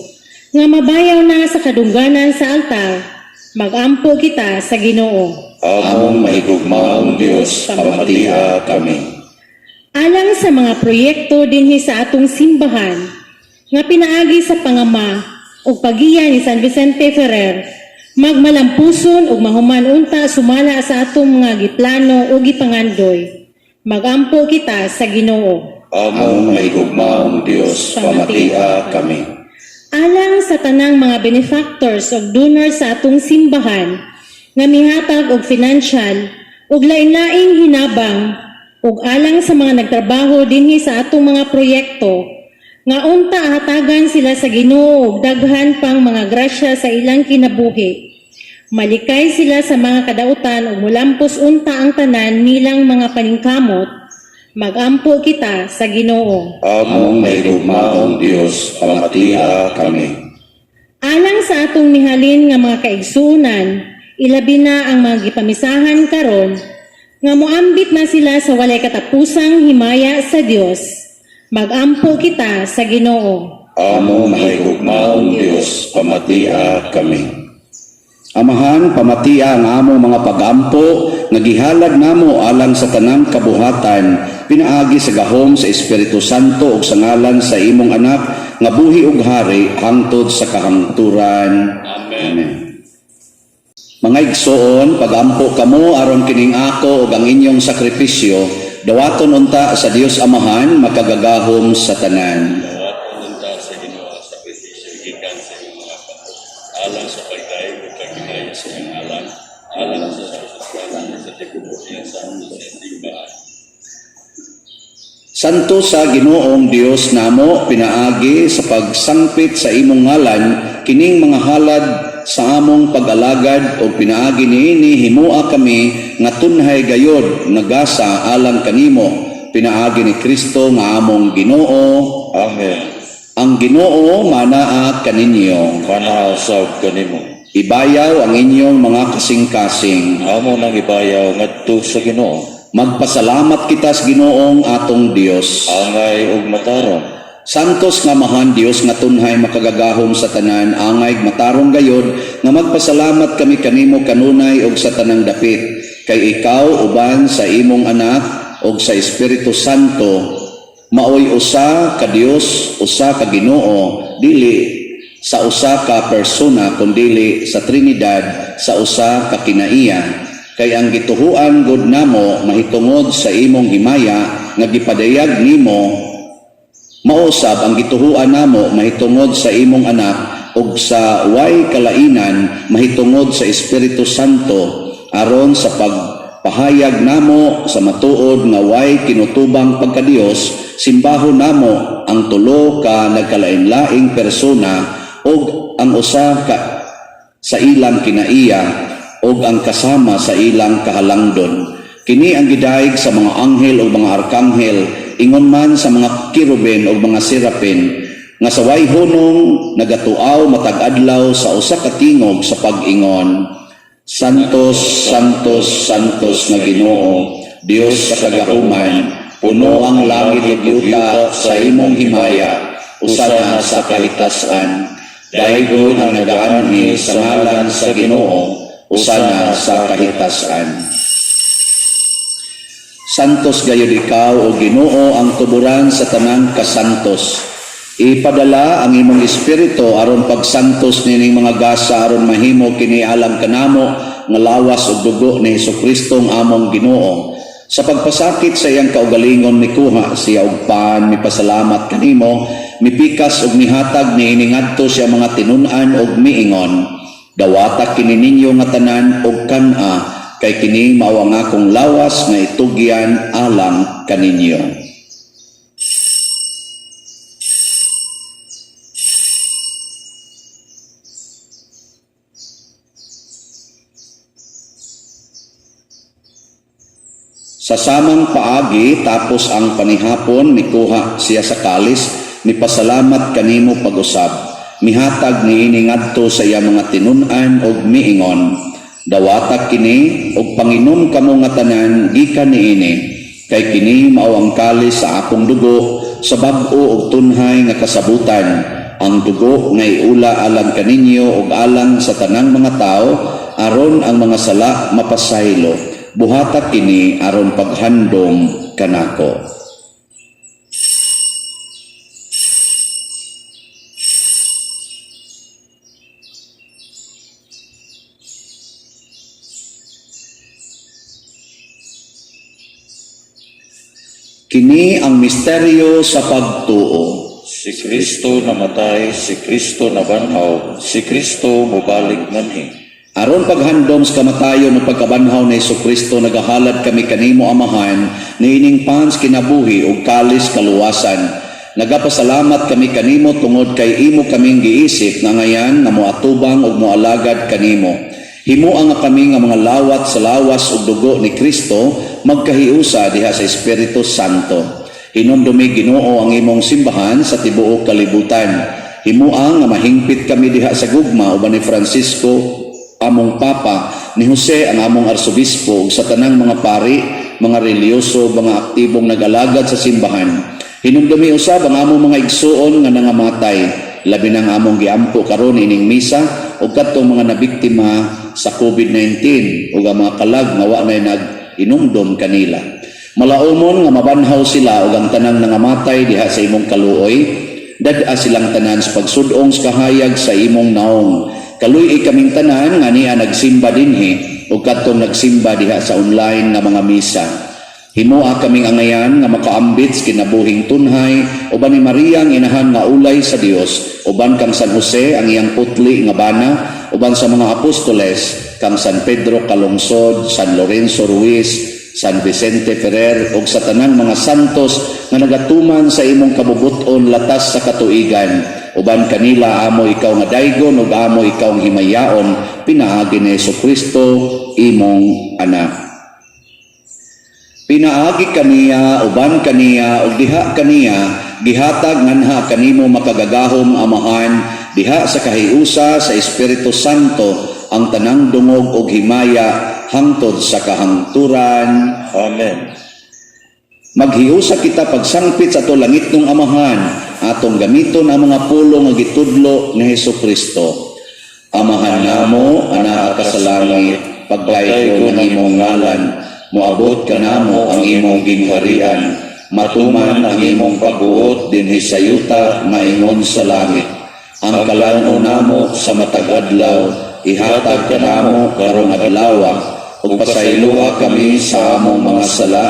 nga mabayaw na sa kadungganan sa altar, magampo kita sa Ginoo.
Among mahigugmaong Dios, pamatia kami.
Alang sa mga proyekto dinhi sa atong simbahan, nga pinaagi sa pangama ug pagiya ni San Vicente Ferrer, magmalampuson ug mahuman unta sumala sa atong mga giplano ug gipangandoy. Magampo kita sa Ginoo.
Among mahigugmaong Dios, pamatia kami.
Alang sa tanang mga benefactors ug donors sa atong simbahan nga mihatag og financial ug lain-laing hinabang ug alang sa mga nagtrabaho dinhi sa atong mga proyekto nga unta hatagan sila sa Ginoo og daghan pang mga grasya sa ilang kinabuhi. Malikay sila sa mga kadautan ug mulampos unta ang tanan nilang mga paningkamot. Magampo kita sa Ginoo.
Among mahigugmaong Dios, pamatia kami.
Alang sa atong mihalin nga mga kaigsuonan, ilabi na ang mga gipamisahan karon, nga moambit na sila sa walay katapusang himaya sa Dios. Magampo kita sa Ginoo.
Among mahigugmaong Dios, pamatia kami.
Amahan, pamatia ang among mga pagampo nga gihalad namo alang sa tanang kabuhatan pinaagi sa gahom sa Espiritu Santo ug sa ngalan sa imong anak nga buhi ug hari hangtod sa kahangturan.
Amen.
Mga igsoon, pagampo kamo aron kining ako ug ang inyong sakripisyo dawaton unta sa Dios Amahan makagagahom sa tanan.
Dawaton unta sa Ginoo ang sakripisyo gikan sa imong mga kamot, alang sa pagdayeg ug paghimaya sa iyang ngalan, alang sa kasuswalan sa tigubot niya sa among simbahan.
Santo sa Ginoong Dios namo pinaagi sa pagsangpit sa imong ngalan kining mga halad sa among pag-alagad ug pinaagi niini himoa kami nga tunhay gayod nga gasa alang kanimo pinaagi ni Kristo nga among Ginoo.
Amen.
Ang Ginoo manaa kaninyo.
Manaa usab kanimo.
Ibayaw ang inyong mga kasing-kasing.
Amo nang ibayaw ngadto sa Ginoo.
Magpasalamat kita sa Ginoong atong Dios.
Angay ug matarong.
Santos nga Amahan Dios nga tunhay makagagahom sa tanan, angay matarong gayod nga magpasalamat kami kanimo kanunay og sa tanang dapit, kay ikaw uban sa imong anak og sa Espiritu Santo maoy usa ka Dios, usa ka Ginoo, dili sa usa ka persona kundili sa Trinidad sa usa ka kinaiya, kay ang gituhuan gud namo mahitungod sa imong himaya nga gipadayag nimo mausab ang gituhuan namo mahitungod sa imong anak ug sa way kalainan mahitungod sa Espiritu Santo, aron sa pagpahayag namo sa matuod nga way kinutubang pagkadiyos simbahon namo ang tulo ka nagkalain-laing persona ug ang usa ka sa ilang kinaiya ug ang kasama sa ilang kahalangdon. Kini ang gidayeg sa mga anghel ug mga arkanghel, ingon man sa mga kerubin ug mga serapin nga sa way hunong nagatuaw matag adlaw sa usa ka tingog sa pag-ingon: "Santos, Santos, Santos nga Ginoo, Dios sa kagahuman, puno ang langit ug yuta sa imong himaya, usana sa kahitasan. Daygon ang nagaanhi sa ngalan sa Ginoo." Hosana sa kahitasan. Santos gayud ikaw, o Ginoo, ang tuburan sa tanang kasantos. Ipadala ang imong espiritu aron pagsantos nining mga gasa aron mahimo kini alang kanamo nga lawas ug dugo ni Hesukristo ang among Ginoo. Sa pagpasakit sa iyang kaugalingon, mikuha siya og pan, mipasalamat kanimo, mipikas ug mihatag niini ngadto sa mga tinun-an ug miingon: "Dawata kini ninyo nga tanan ug kan-a, kay kini mao ang akong lawas nga itugyan alang kaninyo." Sa samang paagi, tapos ang panihapon, mikuha siya sa kalis, mipasalamat kanimo pag-usab. Mihatag niini ngadto sa iya mga tinun-an ug miingon: "Dawata kini ug panginom kamo nga tanan gikan niini, kay kini mao ang kalis sa akong dugo sa bag-o ug tunhay nga kasabutan, ang dugo nga iula alang kaninyo ug alang sa tanang mga tawo aron ang mga sala mapasaylo. Buhata kini aron paghandom kanako." Kini ang misteryo sa pagtuo.
Si Kristo namatay, si Kristo nabanhaw, si Kristo mubalik manhi.
Aron paghandom sa kamatayon ug pagkabanhaw ni Kristo, nagahalad kami kanimo, Amahan, niining pan sa kinabuhi ug kalis kaluwasan. Nagapasalamat kami kanimo tungod kay imo kaming giisip nga angayan nga moatubang ug moalagad kanimo. Himoa nga kami nga mga lawat sa lawas ug dugo ni Kristo magkahiusa diha sa Espiritu Santo. Hinumdumi, Ginoo, ang imong simbahan sa tibuok kalibutan. Himoa nga mahingpit kami diha sa gugma uban ni Francisco among Papa, ni Jose ang among Arsobispo, ug sa tanang mga pari, mga relihiyoso, mga aktibong nag-alagad sa simbahan. Hinumdumi usab ang among mga igsuon nga nangamatay, labi nang among giampo karon ining misa ug kadtong mga nabiktima sa COVID-19 ug ang mga kalag nga wa nay nag-inumdum kanila. Malaumon nga mabanhaw sila ug ang tanang nangamatay diha sa imong kaluoy, dad-a silang tanan sa pagsudong sa kahayag sa imong naong. Kaluy-i kaming tanan nga niya nagsimba dinhi ug kadtong nagsimba diha sa online nga mga misa. Himoa kaming angayan nga makaambit sa kinabuhing tunhay uban ni Maria ang inahan nga ulay sa Dios, uban kang San Jose ang iyang putli nga bana, uban sa mga apostoles, kang San Pedro Calungsod, San Lorenzo Ruiz, San Vicente Ferrer ug sa tanang mga santos nga nagatuman sa imong kabubut-on latas sa katuigan. Uban kanila amo ikaw nga daygon ug amo ikaw nga himayaon pinaagi ni Kristo imong anak. Pinaagi kaniya, uban kaniya, ug diha kaniya, gihatag nganha kanimo, makagagahom Amahan, diha sa kahiusa sa Espiritu Santo, ang tanang dungog ug himaya hangtod sa kahangturan.
Amen.
Maghiusa kita pagsangpit sa ato langitnong Amahan, atong gamiton ang mga pulong nga gitudlo ni Hesus Kristo. Amahan namo, anaa ka sa langit, pagdaygon ang imong ngalan, moabot kanamo ang imong gingharian, matuman ang imong pagbuot dinhi sa yuta maingon sa langit. Ang kalan-on namo sa matag adlaw, ihatag kanamo karong adlaw, ug pasayloa kami sa among mga sala,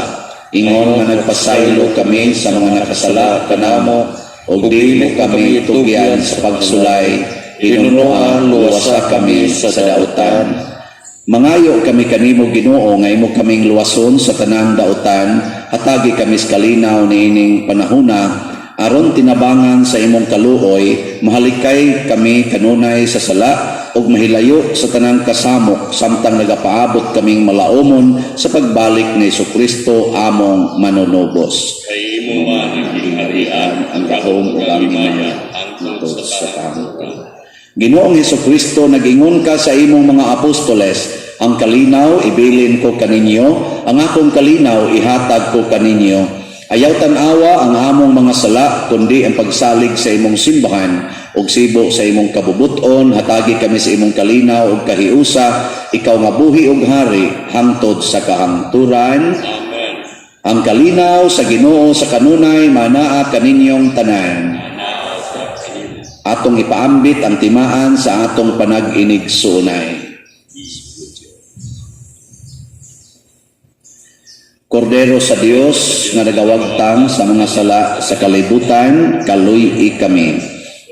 ingon nga nagpasaylo kami sa mga nakasala kanamo, ug dili kami tugyan sa pagsulay, hinunoa luwasa kami sa dautan. Mangayo kami kanimo, Ginoo, nga imo kaming luwason sa tanang dautan, hatagi kami sa kalinaw niining panahona aron tinabangan sa imong kaluoy mahalikay kami kanunay sa sala ug mahilayo sa tanang kasamok samtang nagapaabot kaming malaumon sa pagbalik ni Kristo among manunubos.
Kay imo man ang gingharian,
Ang gahom ug ang himaya
hangtod
sa
sa
kahangturan. Ginoong Kristo, nag-ingon ka sa imong mga apostoles, "Ang kalinaw ibilin ko kaninyo, ang akong kalinaw ihatag ko kaninyo." Ayaw tan-awa ang among mga sala, kundi ang pagsalig sa imong simbahan ug sibo sa imong kabubuton, hatagi kami sa imong kalinaw ug kahiusa, ikaw nga buhi ug hari hangtod sa kahangturan.
Amen.
Ang kalinaw sa Ginoo sa kanunay manaa kaninyong tanan.
Anaa sa kanimo.
Atong ipaambit ang timaan sa atong panag-inigsuonay.
Peace be with you.
Kordero sa Dios nga nagawagtang sa mga sala sa kalibutan, kaluy-i kami.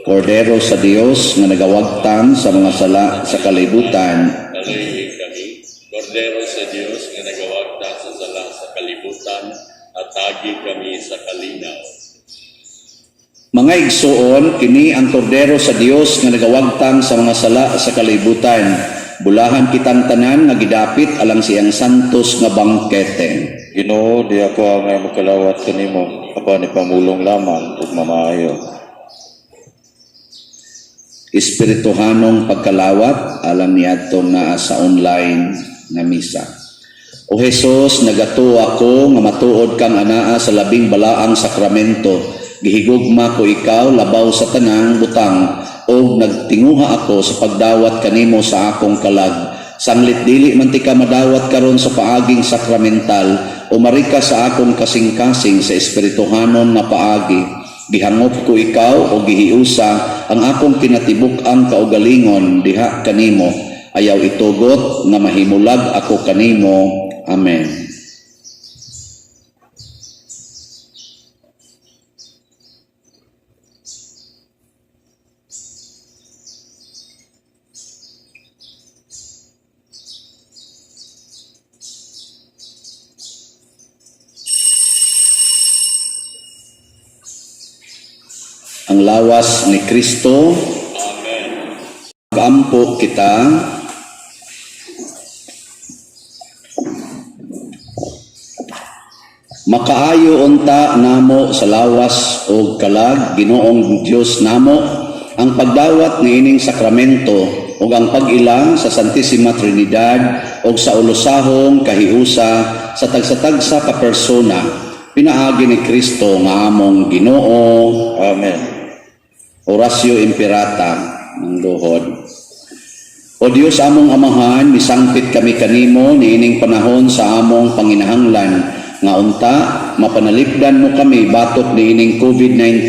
Kordero sa Dios nga nagawagtang sa mga sala sa kalibutan,
Kaluy-i kami. Kordero sa Dios nga nagawagtang sa sala sa kalibutan, hatagi kami sa kalinaw.
Mga igsuon, kini ang kordero sa Dios nga nagawagtang sa mga sala sa kalibutan. Bulahan kitang tanan nga gidapit alang siyang santos nga bangkete.
Ginoo, di ako angay makalawat kanimo, apan ipamulong lamang ug mamaayo.
Espirituhanong pagkalawat alang niadtong naa sa online nga misa. O Hesus, nagatuo ako nga matuod kang anaa sa labing balaang sakramento. Gihigugma ko ikaw labaw sa tanang butang ug nagtinguha ako sa pagdawat kanimo sa akong kalag. Sanglit dili man tika madawat karon sa paaging sakramental, umari ka sa akong kasing-kasing sa espirituhanon nga paagi. Gihangop ko ikaw o gihiusa ang akong kinatibuk-ang kaugalingon diha kanimo. Ayaw itugot nga mahimulag ako kanimo. Amen. Ang lawas ni Kristo.
Amen.
Magampo kita. Makaayo unta namo sa lawas o kalag, Ginoong Dios namo, ang pagdawat niining sakramento ug ang pag-ila sa Santissima Trinidad ug sa ulosahong kahiusa sa tagsa-tagsa ka persona pinaagi ni Kristo nga among Ginoo.
Amen.
Oratio Imperata ng duhod. O Dios among Amahan, misangpit kami kanimo niining panahon sa among panginahanglan nga unta mapanalipdan mo kami batok niining COVID-19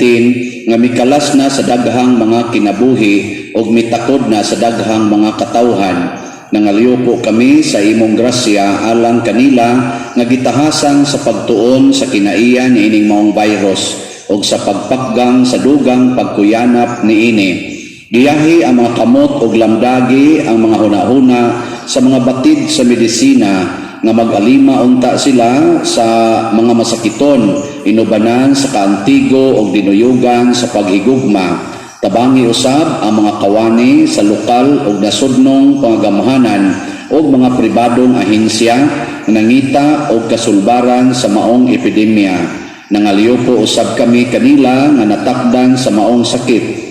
nga mikalas na sa daghang mga kinabuhi ug mitakod na sa daghang mga katawhan. Nangalyupo kami sa imong grasya alang kanila nga gitahasan sa pagtuon sa kinaiya niining maong virus ug sa pagpakgang sa dugang pagkuyanap niini. Giyahi ang mga kamot ug lamdagi ang mga hunahuna sa mga batid sa medisina nga mag-alima unta sila sa mga masakiton, inubanan sa kaantigo ug dinuyugan sa paghigugma. Tabangi usab ang mga kawani sa lokal ug nasudnong pangagamahanan ug mga pribadong ahensya nga nangita og kasulbaran sa maong epidemya. Nangalyupo usab kami kanila nga natakdan sa maong sakit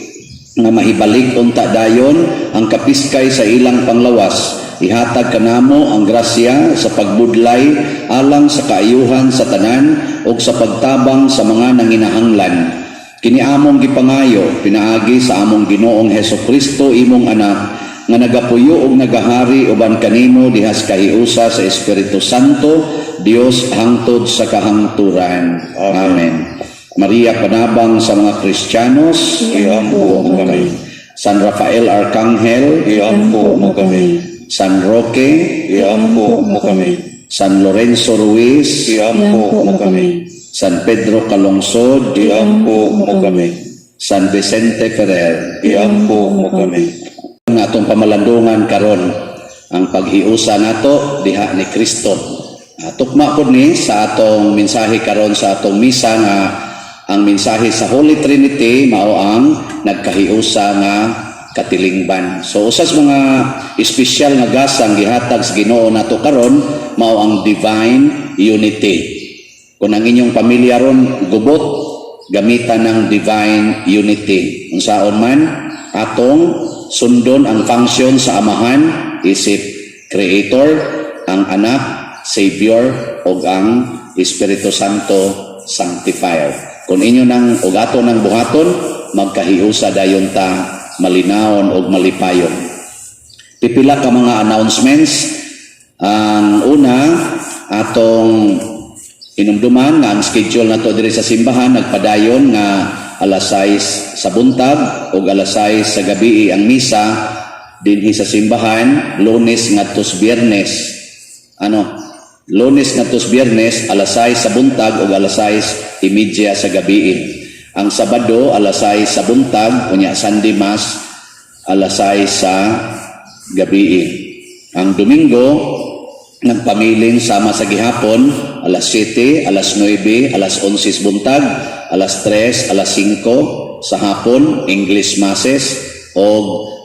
nga mahibalik unta dayon ang kapiskay sa ilang panglawas. Ihatag kanamo ang grasya sa pagbudlay alang sa kaayuhan sa tanan ug sa pagtabang sa mga nanginahanglan. Kini among gipangayo pinaagi sa among Ginoong Hesus Kristo, imong anak, nga nagapuyo ug nagahari uban kanimo diha sa kahiusa sa Espiritu Santo, Dios, hangtod sa kahangturan. Amen. Maria, panabang sa mga Kristiyanos,
Iampo mo kami.
San Rafael Arcangel,
Iampo mo kami.
San Roque,
Iampo mo kami.
San Lorenzo Ruiz,
Iampo mo kami.
San Pedro Calungsod,
Iampo mo kami.
San Vicente Ferrer.
Iampo mo kami.
Ang atong pamalandungan karon ang paghiusa nato diha ni Kristo. Tukma pod ni sa atong mensahe karon sa atong misa nga ang mensahe sa Holy Trinity mao ang nagkahiusa nga katilingban. So usas mga espesyal nga gasang gihatag sa Ginoo nato karon mao ang divine unity. Kung ang inyong pamilya ron gubot, gamitan ng divine unity. Unsaon man atong sundon ang function sa Amahan isip Creator, ang Anak Savior, ug ang Espiritu Santo Sanctifier. Kung inyo nang og ato nang buhaton, magkahiusa dayon ta, malinawon og malipayon. Pipila ka mga announcements. Ang una, atong inumduman nga ang schedule nato diri sa simbahan nagpadayon nga alas 6 sa buntag ug alas 6 sa gabi ang misa dinhi sa simbahan, Lunes ngadto sa Biyernes. Ano? Lunes ngadto sa Biyernes, alas 6 sa buntag ug alas 6:30 sa gabi. Ang Sabado, alas 6 sa buntag, unya Sunday Mass, alas 6 sa gabi. Ang Domingo, nagpamilin sama sa gihapon, alas 7, alas 9, alas 11 sa buntag, alas 3, alas 5 sa hapon, English Masses, o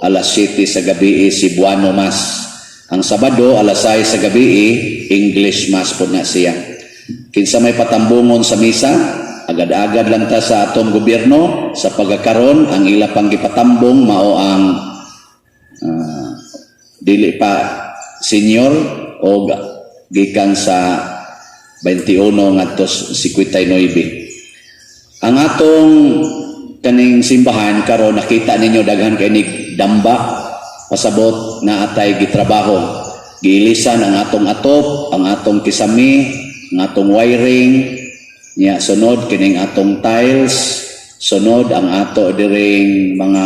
alas 7 sa gabi, Cebuano Mass. Ang Sabado, alas 6 sa gabi, English Mass po na siya. Kinsa may patambungon sa misa, agad-agad lang ta sa atong gobyerno sa pagkakaron. Ang ila pang gipatambong mao ang dili pa senior o gikan sa 21 ngadto 59. Ang atong kaning simbahan karon, nakita ninyo daghan kay nig damba, pasabot na atay gitrabaho. Giilisan ang atong atop, ang atong kisami, ang atong wiring, nya sunod kining atong tiles, sunod ang ato diring mga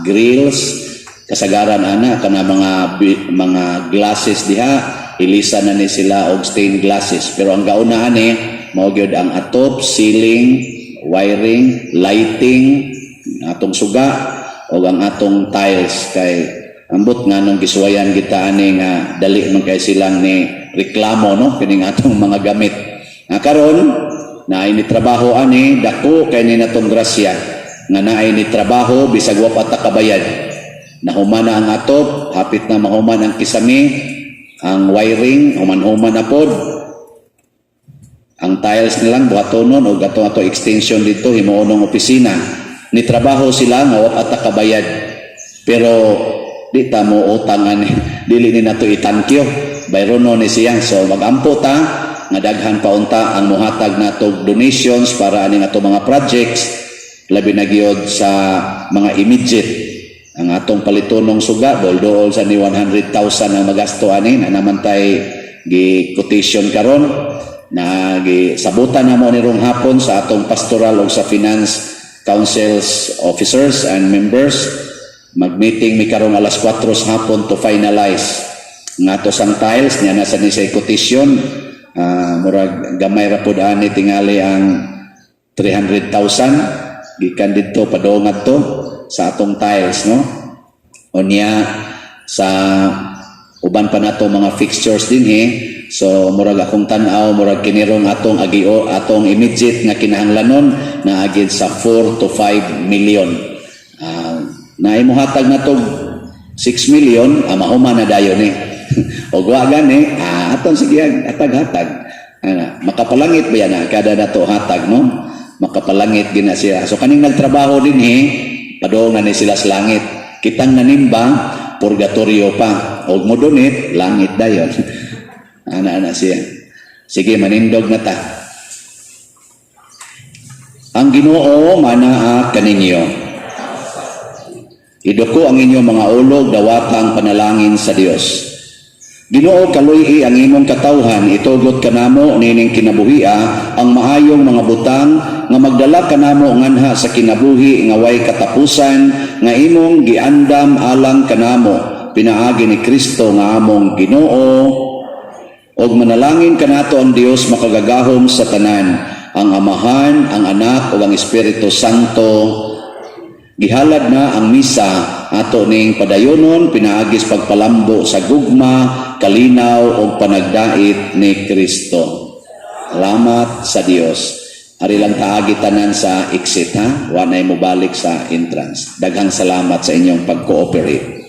grills, kasagaran ana kana mga glasses diha, ilisan na ni sila og stained glasses. Pero ang gauna ani mao gyud ang atop, ceiling, wiring, lighting, atong suga o ang atong tiles, kay ambot nga nung gisuwayan kita ani nga dali man kay silang ni reklamo, no, kining atong mga gamit. Nga karon naay ni trabaho ani, dako kay ni natong grasya nga naay ni trabaho bisag wa pa ta kabayad. Nahuman na ang atop, hapit na mahuman ang kisami, ang wiring human-human na pod, ang tiles nilang buhatonon o gato ato extension dito himuon opisina. Ni trabaho sila nga wa pa ta kabayad, pero di ta mo utang ani, dili ni nato itankyo, bayrono ni siya. So magampo ta nga daghan pa unta ang muhatag nato donations para ani ato mga projects, labi na gyud sa mga immediate. Ang atong palitonong suga, dool sa ni 100,000 ang magasto ani na naman tay gi quotation karon na gi sabutan na mo ni rong hapon sa atong pastoral o sa finance councils officers and members. Mag-meeting mi karong alas 4 sa hapon to finalize nga ato sang tiles niya nasa ni sa quotation. Murag gamay ra pud ani tingali ang 300,000 gikan didto padung adto sa atong tiles, no? Unya sa uban pa nato mga fixtures dinhi. So murag akong tan-aw, murag kinirong atong agio, atong immediate nga kinahanglanon na agid sa 4 to 5 million. Na imuhatag na tog 6 million, mahuman na dayon ni. Og wa gani, aton sige hatag-hatag. Ana, makapalangit ba yan na kada nato hatag, no? Makapalangit gina siya. So kaning nagtrabaho dinhi, padung na ni sila sa langit. Kitang nanimba, purgatorio pa. Og mo donate, langit dayon. Ana ana siya. Sige, manindog na ta. Ang Ginoo manaa kaninyo. Iduko ang inyong mga ulo, dawata ang panalangin sa Dios. Ginoo, kaluy-i ang imong katawhan, itugot kanamo nining kinabuhia ang maayong mga butang nga magdala kanamo nganha sa kinabuhi nga way katapusan nga imong giandam alang kanamo pinaagi ni Kristo nga among Ginoo. Og manalangin kanato ang Dios makagagahom sa tanan, ang Amahan, ang Anak ug ang Espiritu Santo. Gihalad na ang misa, ato ning padayonon pinaagis pagpalambo sa gugma, kalinaw ug panagdait ni Kristo. Salamat sa Dios. Ari lang taagi tanan sa exit ha, wa nay mobalik sa entrance. Daghang salamat sa inyong pag-cooperate.